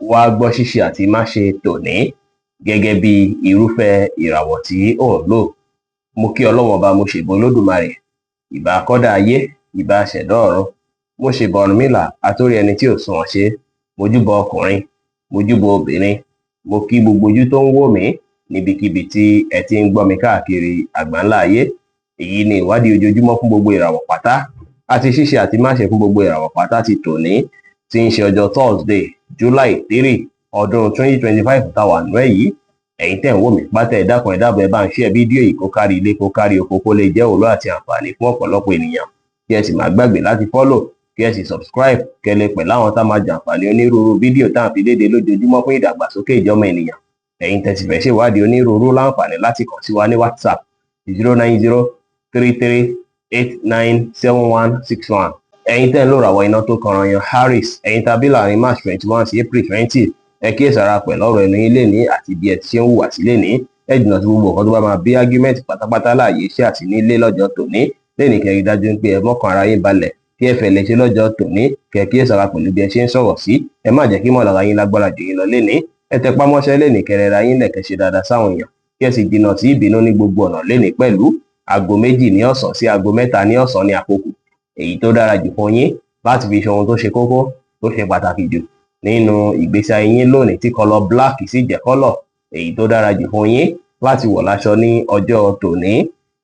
Wá gbọ́ ṣíṣe àti máṣe tòní gẹ́gẹ́ bí irúfẹ́ ìràwọ̀ tí ò ń lò. Mo kí Ọlọ́run Ọba, mo ṣèbà Olódùmarè, ìbà akọ́dá ayé, ìbà aṣẹ̀dá ọ̀run, mo ṣèbà Ọ̀rúnmìlà atórí ẹni tí ò sunwọ̀n ṣe. Mojúbà ọkùnrin, mojúbà obìnrin, mo kí gbogbo ojú tó ń wò mí níbikíbi tí ẹ ti ń gbọ́ mi káàkiri àgbáńlá ayé. Èyí ni ìwádìí ojoojúmọ́ fún gbogbo ìràwọ̀ pátá àti ṣíṣe àti máṣe fún gbogbo ìràwọ̀ pátá ti tòní, tí ń ṣe ọjọ́ Thursday, July 3, ọdún 2025 tá a wà nú ẹ̀ yìí. Ẹ̀yin tẹ́ ń wò mí pátá, ẹ dákun, ẹ dábọ̀, ẹ bá ń share fídíò yìí kó kárí ilé, kó kárí oko, kó lè jẹ́ òwúrọ̀ àti àǹfààní fún ọ̀pọ̀lọpọ̀ ènìyàn, kí ẹ sì má gbàgbé láti follow, kí ẹ sì subscribe, kẹ́ lè pẹ̀lú àwọn tá máa jàǹfààní onírúurú fídíò tá à ń fi léde lójoojúmọ́ fún ìdàgbàsókè ìjọmọ ènìyàn. Ẹ̀yin tẹ́ sì fẹ́ ṣèwádìí onírúurú, láǹfààní láti kàn sí wa ní WhatsApp, 09033897161. Ẹ̀yin tẹ́ ń lò ràwọ̀ iná tó kanran yan Aries, ẹ̀yin tàbí láàrin March 21 sí April 20, ẹ kíyèsára pẹ̀lú ọ̀rọ̀ ẹnu yín lénìí àti bí ẹ ti ṣe ń hùwà sí lénìí. Ẹ jìnnà sí gbogbo nǹkan tó bá máa bí argument pátápátá láàyè iṣẹ́ àti nílé lọ́jọ́ tòní. Lénìí, kẹ́ rí dájú pé ẹ mọ́kàn ara yín balẹ̀, kí ẹ fẹ̀lẹ̀ ṣe lọ́jọ́ tòní, kẹ́ kíyèsára pẹ̀lú bí ẹ ṣe ń sọ̀rọ̀ sí. Ẹ má jẹ́ kí mọ̀lára yín lágbára jù yín lọ lénìí. Ẹ tẹpá mọ́ṣẹ́ lénìí, kẹ́ rẹra yín lẹ̀, kẹ́ ṣe dáadáa sáwọn èèyàn, kí ẹ sì jìnnà sí ìbínú ní gbogbo ọ̀nà lénìí. Pẹ̀lú aago 2 ní ọ̀sán sí aago 3 ní ọ̀sán ní àkókò èyí tó dára jù fún yín láti fi ṣe ohun tó ṣe kókó, tó ṣe pàtàkì jù nínú ìgbésí ayé yín lónìí, tí colour black sì jẹ́ colour èyí tó dára jù fún yín láti wọ̀ láṣọ ní ọjọ́ tòní.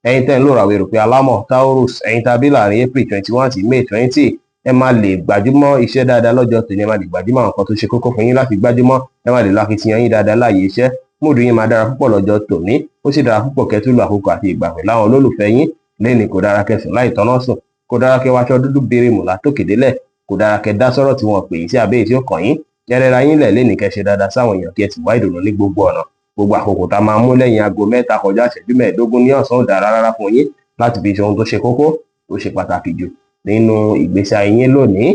Ẹ̀yin tẹ́ ń lò ràwọ̀ erùpẹ̀ alámọ̀ Taurus, ẹ̀yin tàbí láàrin April 21 sí May 20, ẹ máa lè gbájúmọ́ iṣẹ́ dáadáa lọ́jọ́ tòní. Ẹ máa lè gbájúmọ́ àwọn nǹkan tó ṣe kókó fún yín láti gbájúmọ́. Ẹ máa lè lo akitiyan yín dáadáa láàyè iṣẹ́. Mood yín máa dára púpọ̀ lọ́jọ́ tòní. Ó sì dára púpọ̀ kẹ́ tún lo àkókò àti ìgbà pẹ̀lú àwọn olólùfẹ́ yín lẹ́nìí. Kò dára kẹ́ sùn láì tọ́nà sùn, kò dára kẹ́ wáṣọ dúdú béèrè látòkè délẹ̀, kò dára kẹ́ dá sọ́rọ̀ tí wọ́n pè yín sí abẹ́ èyí tí ó kàn yín. Kẹ́ rẹra yín lẹ̀ lẹ́nìí, kẹ́ ṣe dáadáa sáwọn èèyàn, kí ẹ sì wá ìdùnnú ní gbogbo ọ̀nà. Gbogbo àkókò tá a máa mú lẹ́yìn aago 3 kọjá ìṣẹ́jú 15 ní ọ̀sán ò dára rárá fún yín láti fi ṣe ohun tó ṣe kókó, tó ṣe pàtàkì jù nínú ìgbésí ayé yín lónìí.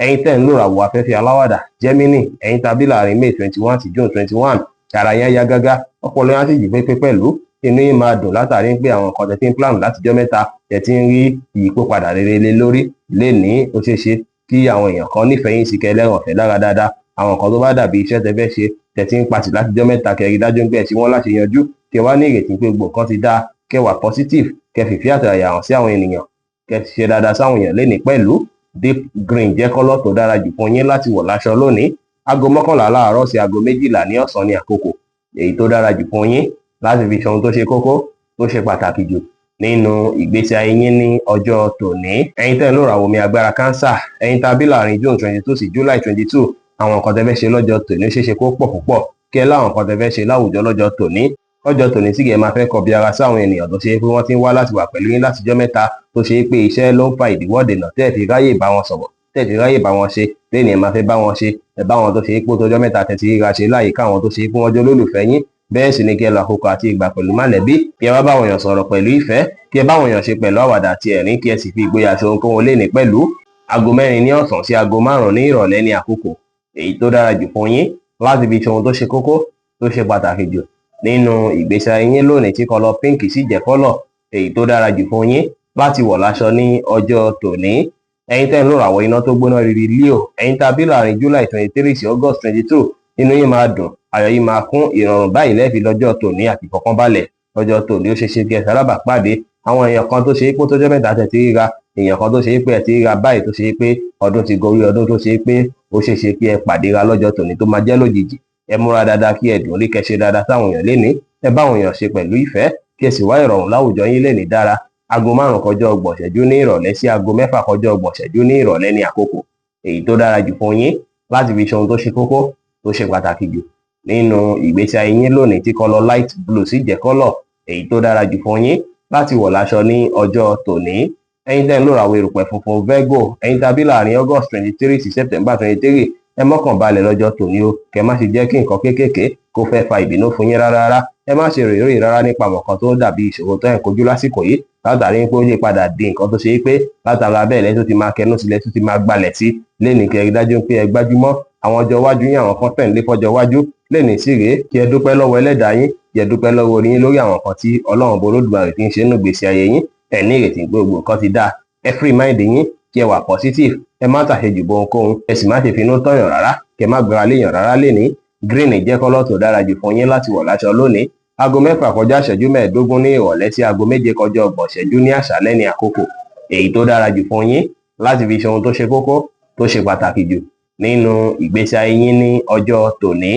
Ẹ̀yin tẹ́ ń lò ràwọ̀ afẹ́fẹ́ aláwàdà Gemini, ẹ̀yin tàbí láàrin May 21 sí June 21, ara yẹn yá gágá, ọpọlọ yẹn á sì jí pépé pẹ̀lú. Inú yín máa dùn látàrí pé àwọn nǹkan tẹ́ ti ń plan látijọ́ mẹ́ta, tẹ́ ti ń rí ìyípo padà rere lé lórí lénìí. Ó ṣeé ṣe kí àwọn èèyàn kan nífẹ̀ẹ́ yín sí, kẹ́ lẹ́ràn ọ̀fẹ́ lára dáadáa. Àwọn nǹkan tó bá dàbí iṣẹ́ tẹ́ fẹ́ ṣe, tẹ́ ti ń patì látijọ́ mẹ́ta, kẹ́ rí dájú pé ẹ ṣe wọ́n láti yanjú, kẹ́ wá ní ìrètí pé gbogbo nǹkan ti dáa. Kẹ́ wà positive, kẹ́ fìfẹ́ àtọ̀yàyà hàn sí àwọn ènìyàn, kẹ́ ṣe dáadáa sáwọn èèyàn lénìí. Pẹ̀lú deep green jẹ́ colour tó dára jù fún yín láti wọ̀ láṣọ lónìí. Aago 11 láàárọ̀ sí aago 12 ní ọ̀sán ní àkókò èyí tó dára jù fún yín láti fi ṣe ohun tó ṣe kókó, tó ṣe pàtàkì jù nínú ìgbésí ayé yín ní ọjọ́ tòní. Ẹ̀yin tẹ́ ń lò ràwọ̀ omi agbára Cancer, ẹ̀yin tàbí láàrin June 22 sí July 22, àwọn nǹkan tẹ́ fẹ́ ṣe lọ́jọ́ tòní, ó ṣeéṣe kó pọ̀ púpọ̀, kí ẹ láwọn nǹkan tẹ́ fẹ́ ṣe láwùjọ lọ́jọ́ tòní. Lọ́jọ́ tòní sì, ẹ máa fẹ́ kọbi ara sáwọn ènìyàn tó ṣe é pé wọ́n ti ń wá láti wà pẹ̀lú yín látijọ́ mẹ́ta, tó ṣe é pé iṣẹ́ ló ń fa ìdíwọ́ dènà tẹ́ ẹ̀ fi ráyè bá wọn sọ̀rọ̀, tẹ́ ẹ̀ fi ráyè bá wọn ṣe. Lẹ́yìn, ẹ máa fẹ́ bá wọn ṣe, ẹ bá wọn tó ṣe é pé tọjọ́ mẹ́ta tẹ́ ti ríra ṣe láyìíká àwọn tó ṣe é pé wọ́n jẹ́ olólùfẹ́ yín. Bẹ́ẹ̀ sì ni kí ẹ lo àkókò àti ìgbà pẹ̀lú mọ̀lẹ́bí, kí ẹ bá báwọn èèyàn sọ̀rọ̀ pẹ̀lú ìfẹ́, kí ẹ báwọn èèyàn ṣe pẹ̀lú àwàdà àti ẹ̀rín, kí ẹ sì fi ìgboyà ṣe ohunkóhun lénìí. Pẹ̀lú aago 4 ní ọ̀sán sí aago 5 ní ìrọ̀lẹ́ ní àkókò èyí tó dára jù fún yín láti fi ṣe ohun tó ṣe kókó, tó ṣe pàtàkì jù nínú ìgbésí ayé yín lónìí, tí colour pink sì jẹ́ colour èyí tó dára jù fún yín láti wọ̀ láṣọ ní ọjọ́ tòní. Ẹ̀yin tẹ́ ń lò ràwọ̀ iná tó gbóná riri Leo, ẹ̀yin tàbí láàrin July 23 sí August 22, inú yín máa dùn, ayọ̀ yín máa kún. Ìrọ̀rùn báyìí lẹ́ẹ̀fi lọ́jọ́ tòní àti ìfọ̀kànbalẹ̀ lọ́jọ́ tòní. Ó ṣeé ṣe kí ẹ ṣalábàápàdé àwọn èèyàn kan tó ṣe é pé tọ́jọ́ mẹ́ta tẹ̀ ti ríra, èèyàn kan tó ṣe é pé ẹ ti ríra báyìí, tó ṣe é pé ọdún ti gorí ọdún, tó ṣe é pé ó ṣeé ṣe kí ẹ pàdé ra lọ́jọ́ tòní tó máa jẹ́ lójijì. Ẹ múra dáadáa, kí ẹ dùn rí, kẹ́ ṣe dáadáa sáwọn èèyàn lénìí. Ẹ bá àwọn èèyàn ṣe pẹ̀lú ìfẹ́, kí ẹ sì wá ìrọ̀rùn láwùjọ yín lénìí dára. Aago 5 kọjá 30 ìṣẹ́jú ní ìrọ̀lẹ́ sí aago 6 kọjá 30 ìṣẹ́jú ní ìrọ̀lẹ́ ní àkókò èyí tó dára jù fún yín láti fi ṣe ohun tó ṣe kókó, tó ṣe pàtàkì jù nínú ìgbésí ayé yín lónìí, tí colour light blue sì jẹ́ colour èyí tó dára jù fún yín láti wọ̀ láṣọ ní ọjọ́ tòní. Ẹ̀yin tẹ́ ń lò ràwọ̀ erùpẹ̀ funfun Virgo, ẹ̀yin tàbí láàrin August 23 sí September 23, ẹ mọ́kàn balẹ̀ lọ́jọ́ tòní o. Kẹ má ṣe jẹ́ kí nǹkan kéékèèké kó fẹ́ fa ìbínú fún yín rárá rárá. Ẹ má ṣe rèé rárá nípa àwọn nǹkan tó dàbí ìṣòro tó ẹ̀ kojú lásìkò yìí, látàrí pé ó lè padà di nǹkan tó ṣe é pé látara bẹ́ẹ̀ lẹ́tọ́ ti máa kẹnu sílẹ̀, tó ti máa gbalẹ̀ sí lẹ́nìí. Kẹ́ rí dájú pé ẹ gbájúmọ́ àwọn ọjọ́ iwájú yín, àwọn kan tẹ̀ ń lé fọ́jọ́ iwájú lẹ́nìí sí rèé. Kí ẹ dúpẹ́ lọ́wọ́ ẹlẹ́dàá yín, kí ẹ dúpẹ́ lọ́wọ́ orí yín lórí àwọn nǹkan tí Ọlọ́run bó Olódùmarè ti ń ṣe nínú ìgbésí ayé yín. Ẹ ní ìrètí pé gbogbo nǹkan ti dáa. Ẹ free mind yín. Kí ẹ wà positive, ẹ má tàṣejù bọ ohunkóhun, ẹ sì má ṣe finú tọ̀yàn rárá, kẹ má gbára léèyàn rárá lénìí. Green jẹ́ colour tó dára jù fún yín láti wọ̀ láṣọ lónìí. 6:35 ní ìrọ̀lẹ́ sí 6:30 ní àṣálẹ́ ní àkókò èyí tó dára jù fún yín láti fi ṣe ohun tó ṣe kókó, tó ṣe pàtàkì jù nínú ìgbésí ayé yín ní ọjọ́ tòní.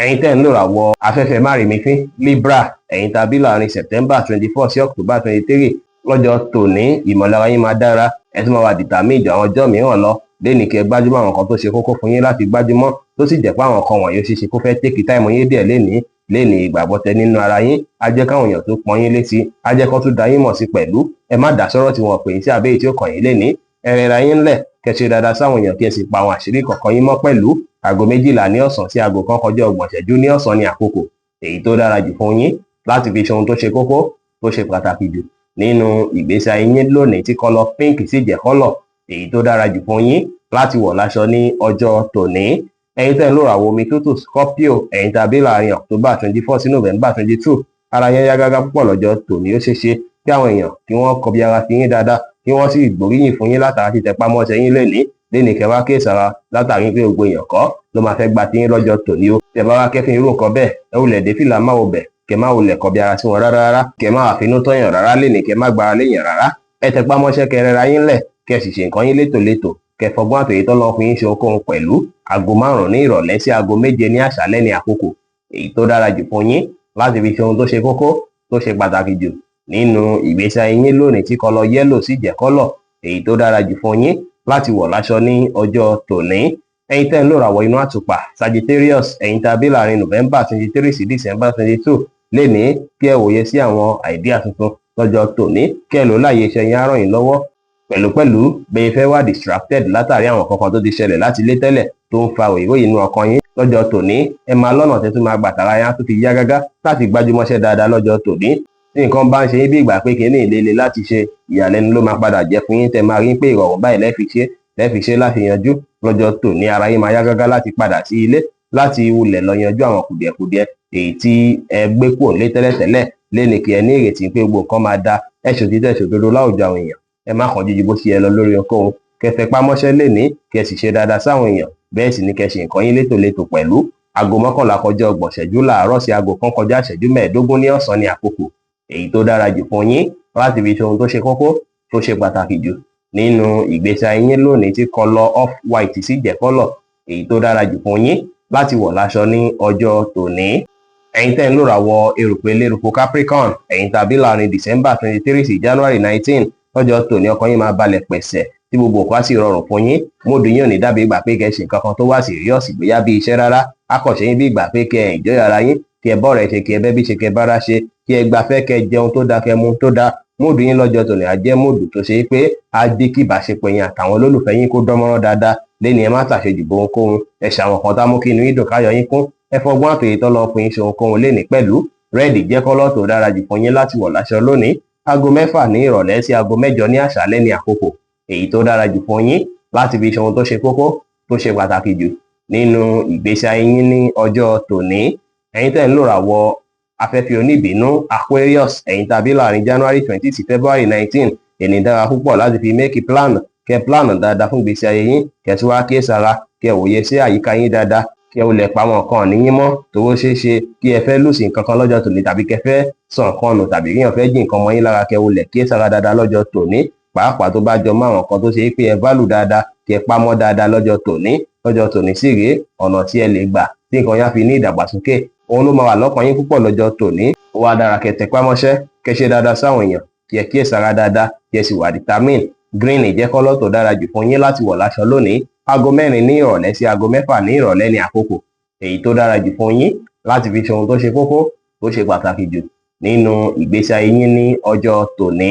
Ẹ̀yin tẹ́ ń lò ràwọ̀ afẹ́fẹ́ márìmífín, Libra, ẹ̀yin tàbí láàrin September 24 sí October 23, lọ́jọ́ tòní ìmọ̀lára yín máa dára, ẹ tún máa wà determined ju àwọn ọjọ́ mìíràn lọ. Lẹ́nìí, kí ẹ gbájúmọ́ àwọn nǹkan tó ṣe kókó fún yín láti gbájúmọ́, tó sì jẹ́ pé àwọn nǹkan wọ̀nyí ó ṣeé ṣe kó fẹ́ take time yín díẹ̀ lénìí. Lénìí, ìgbàgbọ́ tẹ nínú ara yín á jẹ́ káwọn èèyàn tó pọ́n yín létí, á jẹ́ kó tún da yín mọ̀ sí pẹ̀lú. Ẹ má dá sọ́rọ̀ tí wọ́n pè yín sí àbẹ́yìí tí ó kàn yín lénìí. Ẹ rẹra yín ńlẹ̀, kẹ́ ṣe dáadáa sáwọn èèyàn, kí ẹ sì pa àwọn àṣírí kọ̀ọ̀kan yín mọ́ pẹ̀lú. 12:00 ní ọ̀sán sí 1:30 ní ọ̀sán ní àkókò èyí tó dára jù fún yín láti fi ṣe ohun tó ṣe kókó, tó ṣe pàtàkì jù nínú ìgbésí ayé yín lónìí, tí colour pink sì jẹ́ colour èyí tó dára jù fún yín láti wọ̀ láṣọ ní ọjọ́ tòní. Ẹ̀yin tẹ́ ń lò ràwọ̀ omi tútù, Scorpio, ẹ̀yin tàbí láàrin October 24 sí November 22, ara yẹn yá gágá púpọ̀ lọ́jọ́ tòní. Ó ṣeé ṣe kí àwọn èèyàn kí wọ́n kọbi ara sí yín dáadáa, kí wọ́n sì gbóríyìn fún yín látara títẹpá mọ́ṣẹ́ yín lénìí. Lénìí, kẹ́ wá kíyèsára látàrí pé gbogbo èèyàn kọ́ ló máa fẹ́ gba tiyín lọ́jọ́ tòní o. Tẹ́ bá wá kẹ́fín irú nǹkan bẹ́ẹ̀, ẹ wulẹ̀ dé fìlà má wo bẹ̀, kẹ́ má wulẹ̀ kọbi ara sí wọn rárá rárá, kẹ́ má wà finú tọ́yàn rárá lénìí, kẹ́ má gbára léèyàn rárá. Ẹ tẹpá mọ́ṣẹ́, kẹ́ rẹra yín lẹ̀, kẹ́ sì ṣe nǹkan yín létòlétò, kẹ́ fọgbọ́n àtòyè tọ́lọ́ fún yín ṣe ohunkóhun pẹ̀lú. 5:00 ní ìrọ̀lẹ́ sí 7:00 ní àṣálẹ́ ní àkókò èyí tó dára jù fún yín láti fi ṣe ohun tó ṣe kókó, tó ṣe pàtàkì jù nínú ìgbésí ayé yín lónìí, tí colour yellow sì jẹ́ colour èyí tó dára jù fún yín láti wọ̀ láṣọ ní ọjọ́ tòní. Ẹ̀yin tẹ́ ń lò ràwọ̀ inú àtùpà, Sagittarius, ẹ̀yin tàbí láàrin November 23 sí December 22, lénìí kí ẹ wòye sí àwọn idea tuntun lọ́jọ́ tòní, kí ẹ lò láàyè iṣẹ́ yín, á ràn yín lọ́wọ́ pẹ̀lúpẹ̀lú. Bẹ́ẹ̀ fẹ́ wà distracted látàrí àwọn kankan tó ti ṣẹlẹ̀ láti ilé tẹ́lẹ̀ tó ń fa òyìnbó inú ọkàn yín lọ́jọ́ tòní, ẹ máa lọ́nà tẹ́ tún máa gbà tara yín á tún fi yá gágá láti gbájúmọ́ṣẹ́ dáadáa lọ́jọ́ tòní. Tí nǹkan bá ń ṣe yín bí ìgbà pé kíní ìlele láti ṣe, ìyàlẹ́nu ló máa padà jẹ́ fún yín, tẹ́ máa rí pé ìrọ̀rùn báyìí lẹ́ẹ̀fi ṣe láti yanjú lọ́jọ́ tòní. Ara yín máa yá gágá láti padà sí ilé láti wulẹ̀ lọ yanjú àwọn kùdìẹ̀kudiẹ èyí tí ẹ gbé kúrò nílé tẹ́lẹ̀tẹ́lẹ̀. Léni, kí ẹ ní ìrètí pé gbogbo nǹkan máa da. Ẹ ṣòtítọ́, ẹ ṣòdodo láwùjọ àwọn èèyàn. Ẹ má kánjú ju bó ṣe yẹ lọ lórí ohunkóhun. Kẹ́ tẹpá mọ́ṣẹ́ lénìí, kẹ́ sì ṣe dáadáa sáwọn èèyàn, bẹ́ẹ̀ sì ni kẹ́ ṣe nǹkan yín létòlétò pẹ̀lú. 11:30 láàárọ̀ sí 12:45 ní ọ̀sán ní àkókò èyí tó dára jù fún yín láti fi ṣe ohun tó ṣe kókó, tó ṣe pàtàkì jù nínú ìgbésí ayé yín lónìí, tí colour off white sì jẹ́ colour èyí tó dára jù fún yín láti wọ̀ láṣọ ní ọjọ́ tòní. Ẹ̀yin tẹ́ ń lò ràwọ̀ erùpẹ̀ eléruku, Capricorn, ẹ̀yin tàbí láàrin December 23 sí January 19, lọ́jọ́ tòní ọkàn yín máa balẹ̀ pẹ̀sẹ̀, tí gbogbo nǹkan á sì rọrùn fún yín. Mood yín ò ní dàbí ìgbà pé kẹ́ ṣe nǹkan kan tó wá serious bóyá bí iṣẹ́ rárá. Akọ̀ṣe yín bí ìgbà pé kẹ́ ẹ enjoy ara yín, kí ẹ bọ́ọ̀rẹ́ ṣe, kí ẹ bẹ́bí ṣe, kí ẹ bára ṣe, kí ẹ gbafẹ́, kẹ́ jẹun tó dáa, kẹ́ mu tó dáa. Mood yín lọ́jọ́ tòní á jẹ́ mood tó ṣe pé á dé kí ìbáṣepọ̀ yín àtàwọn olólùfẹ́ yín kó dánmọ́rán dáadáa. Lẹ́ni, ẹ má ṣàṣejù bó ohunkóhun. Ẹ ṣàwọn kan tá mú kí inú yín dùn, káyọ̀ yín kún. Ẹ fọgbọ́n àtòyè tó lọ fún yín ṣe ohunkóhun lénìí pẹ̀lú. Red jẹ́ colour tó dára jù fún yín láti wọ̀ láṣọ lónìí. 6:00 ní ìrọ̀lẹ́ sí 8:00 ní àṣálẹ́ ní àkókò èyí tó dára jù fún yín láti fi ṣe ohun tó ṣe kókó, tó ṣe pàtàkì jù nínú ìgbésí ayé yín ní ọjọ́ tòní. Ẹ̀yin tẹ́ ń lò ràwọ̀ afẹ́fẹ́ oníbínú, Aquarius, ẹ̀yin tàbí láàrin January 20 sí February 19, èní dára púpọ̀ láti fi make plan, kẹ́ plan dáadáa fún ìgbésí ayé yín, kẹ́ tún wá kíyèsára, kẹ́ wòye sí àyíká yín dáadáa, kí ẹ wulẹ̀ pa àwọn nǹkan níyín mọ́ tówó. Ṣeé ṣe kí ẹ fẹ́ lose nǹkan kan lọ́jọ́ tòní, tàbí kẹ́ fẹ́ sọ nǹkan nù, tàbí kíyàn fẹ́ jí nǹkan mọ́ yín lára. Kẹ́ wulẹ̀ kíyèsára dáadáa lọ́jọ́ tòní, pàápàá tó bá jọ mọ́ àwọn nǹkan tó ṣe é pé ẹ value dáadáa, kí ẹ pamọ́ dáadáa lọ́jọ́ tòní. Lọ́jọ́ tòní sì rèé, ọ̀nà tí ẹ lè gbà tí nǹkan yẹn á fi ní ìdàgbàsókè, òun ló máa wà lọ́kàn yín púpọ̀ lọ́jọ́ tòní. Ó wá dára kẹ́ tẹpá mọ́ṣẹ́, kẹ́ ṣe dáadáa sáwọn èèyàn, kí ẹ kíyèsára dáadáa, kí ẹ sì wà determined. Green jẹ́ colour tó dára jù fún yín láti wọ̀ láṣọ lónìí. 4:00 ní ìrọ̀lẹ́ sí 6:00 ní ìrọ̀lẹ́ ní àkókò èyí tó dára jù fún yín láti fi ṣe ohun tó ṣe kókó, tó ṣe pàtàkì jù nínú ìgbésí ayé yín ní ọjọ́ tòní.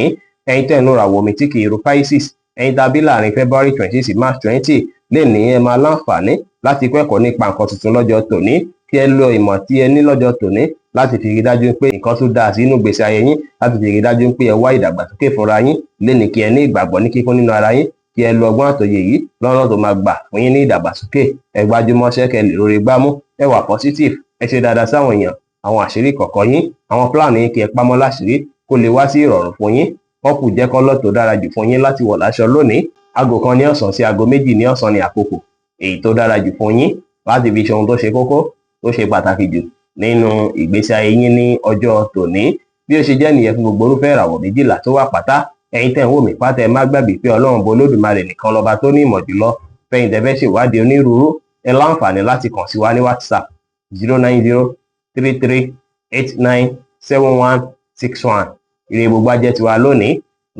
Ẹ̀yin tẹ́ ń lò ràwọ̀ omi tí kì í ru, Pisces, ẹ̀yin tàbí láàrin February 20 sí March 20, lè ní ẹ máa láǹfààní láti kẹ́kọ̀ọ́ nípa nǹkan tuntun lọ́jọ́ tòní. Kí ẹ lo ìmọ̀ tí ẹ ní lọ́jọ́ tòní láti fi rí dájú pé nǹkan tó dáa sínú ìgbésí ayé yín, láti fi rí dájú pé ẹ wá ìdàgbàsókè fúnra yín. Lénìí, kí ẹ ní ìgbàgbọ́ ní kíkún nínú ara yín, kí ẹ lo ọgbọ́n àtòyè yìí lọ́nà tó máa gbà fún yín ní ìdàgbàsókè. Ẹ gbájúmọ́ṣẹ́, kẹ́ lè rórí gbámú. Ẹ wà positive, ẹ ṣe dáadáa sáwọn èèyàn. Àwọn àṣírí kọ̀ọ̀kan yín, àwọn plan yín, kí ẹ pamọ́ láṣìírí kó lè wá sí ìrọ̀rùn fún yín. Purple jẹ́ colour tó dára jù fún yín láti wọ̀ láṣọ lónìí. Aago 1 ní ọ̀sán sí aago 2 ní ọ̀sán ní àkókò èyí tó dára jù fún yín láti fi ṣe ohun tó ṣe kókó, tó ṣe pàtàkì jù nínú ìgbésí ayé yín ní ọjọ́ tòní. Bí ó ṣe jẹ́ nìyẹn fún gbogbo irúfẹ́ ìràwọ̀ 12 tó wà pátá. Ẹ̀yin tẹ́ ń wò mí pátá, ẹ má gbàgbé pé Ọlọ́run bó Olódùmarè nìkan lọ́ba tó ní ìmọ̀ jùlọ. Fẹ́yin tẹ́ fẹ́ ṣèwádìí onírúurú, ẹ láǹfààní láti kàn sí wa ní WhatsApp, 09033897161. Ire gbogbo ajẹ́ tiwa lónìí,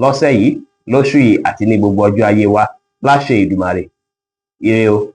lọ́sẹ̀ yìí, lóṣù yìí àti ní gbogbo ọjọ́ ayé wa láṣẹ Ìdùmarè. Ire o.